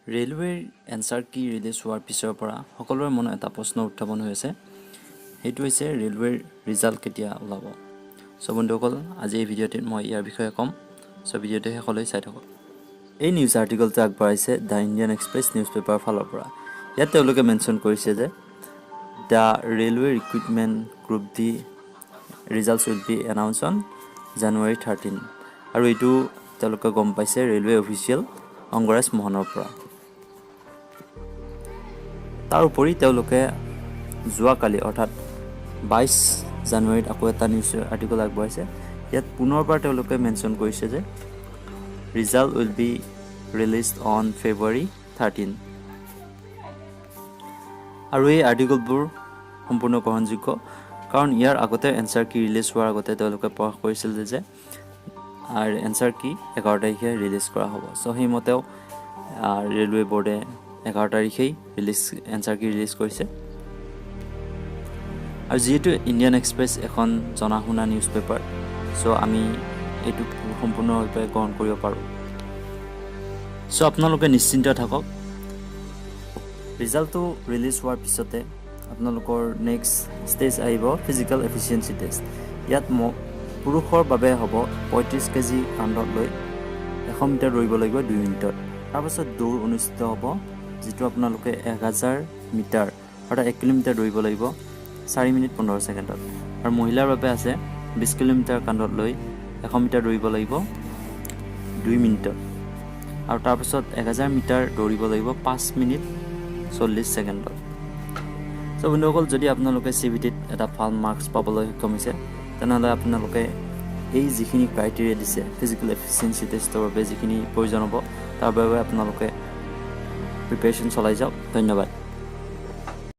ৰে'লৱেৰ এনচাৰ কি ৰিলিজ হোৱাৰ পিছৰ পৰা সকলোৰে মনত এটা প্ৰশ্ন উত্থাপন হৈ আছে। সেইটো হৈছে, ৰে'লৱেৰ ৰিজাল্ট কেতিয়া ওলাব? চ' বন্ধুসকল, আজি এই ভিডিঅ'টিত মই ইয়াৰ বিষয়ে ক'ম। চ' ভিডিঅ'টো শেষলৈ চাই থাকক। এই নিউজ আৰ্টিকলটো আগবঢ়াইছে the Indian express news পেপাৰৰ ফালৰ পৰা। ইয়াত তেওঁলোকে মেনশ্যন কৰিছে যে the Railway Recruitment Group D results will be announce on January 13। আৰু এইটো তেওঁলোকে গম পাইছে ৰে'লৱে অফিচিয়েল অংগৰাজ মোহনৰ পৰা। তাৰ উপৰি তেওঁলোকে যোৱাকালি, অৰ্থাৎ 22 জানুৱাৰীত আকৌ এটা নিউজ আৰ্টিকল আগবঢ়াইছে। ইয়াত পুনৰবাৰ তেওঁলোকে মেনশ্যন কৰিছে যে result will be released on February 13। আৰু এই আৰ্টিকলবোৰ সম্পূৰ্ণ গ্ৰহণযোগ্য, কাৰণ ইয়াৰ আগতে এনচাৰ কি ৰিলিজ হোৱাৰ আগতে তেওঁলোকে প্ৰকাশ কৰিছিল যে আৰু এনচাৰ কি 11 তাৰিখে ৰিলিজ কৰা হ'ব। চ' সেইমতেও ৰে'লৱে বৰ্ডে 11 তাৰিখেই এনচাৰ কি ৰিলিজ কৰিছে। আৰু যিহেতু ইণ্ডিয়ান এক্সপ্ৰেছ এখন জনা শুনা নিউজ পেপাৰ, চ' আমি এইটো সম্পূৰ্ণৰূপে গ্ৰহণ কৰিব পাৰোঁ। চ' আপোনালোকে নিশ্চিন্ত থাকক। ৰিজাল্টটো ৰিলিজ হোৱাৰ পিছতে আপোনালোকৰ নেক্সট ষ্টেজ আহিব ফিজিকেল এফিচিয়েঞ্চি টেষ্ট। ইয়াত পুৰুষৰ বাবে হ'ব 35 কেজি কান্ধত লৈ 100 মিটাৰ দৌৰিব লাগিব 2 মিনিটত। তাৰপাছত দৌৰ অনুষ্ঠিত হ'ব, যিটো আপোনালোকে 1000 মিটাৰ, অৰ্থাৎ 1 কিলোমিটাৰ দৌৰিব লাগিব 4 মিনিট 15 ছেকেণ্ডত। আৰু মহিলাৰ বাবে আছে 20 কিলোমিটাৰ কান্ধত লৈ 100 মিটাৰ দৌৰিব লাগিব 2 মিনিটত। আৰু তাৰপাছত 1000 মিটাৰ দৌৰিব লাগিব 5 মিনিট 40 ছেকেণ্ডত। চ' বন্ধুসকল, যদি আপোনালোকে চিবিটিত এটা ভাল মাৰ্কছ পাবলৈ সক্ষম হৈছে, তেনেহ'লে আপোনালোকে এই যিখিনি ক্ৰাইটেৰিয়া দিছে, ফিজিকেল এফিচিয়েঞ্চি টেষ্টৰ বাবে যিখিনি প্ৰয়োজন হ'ব, তাৰ বাবে আপোনালোকে প্ৰিপেৰেশ্যন চলাই যাওক। ধন্যবাদ।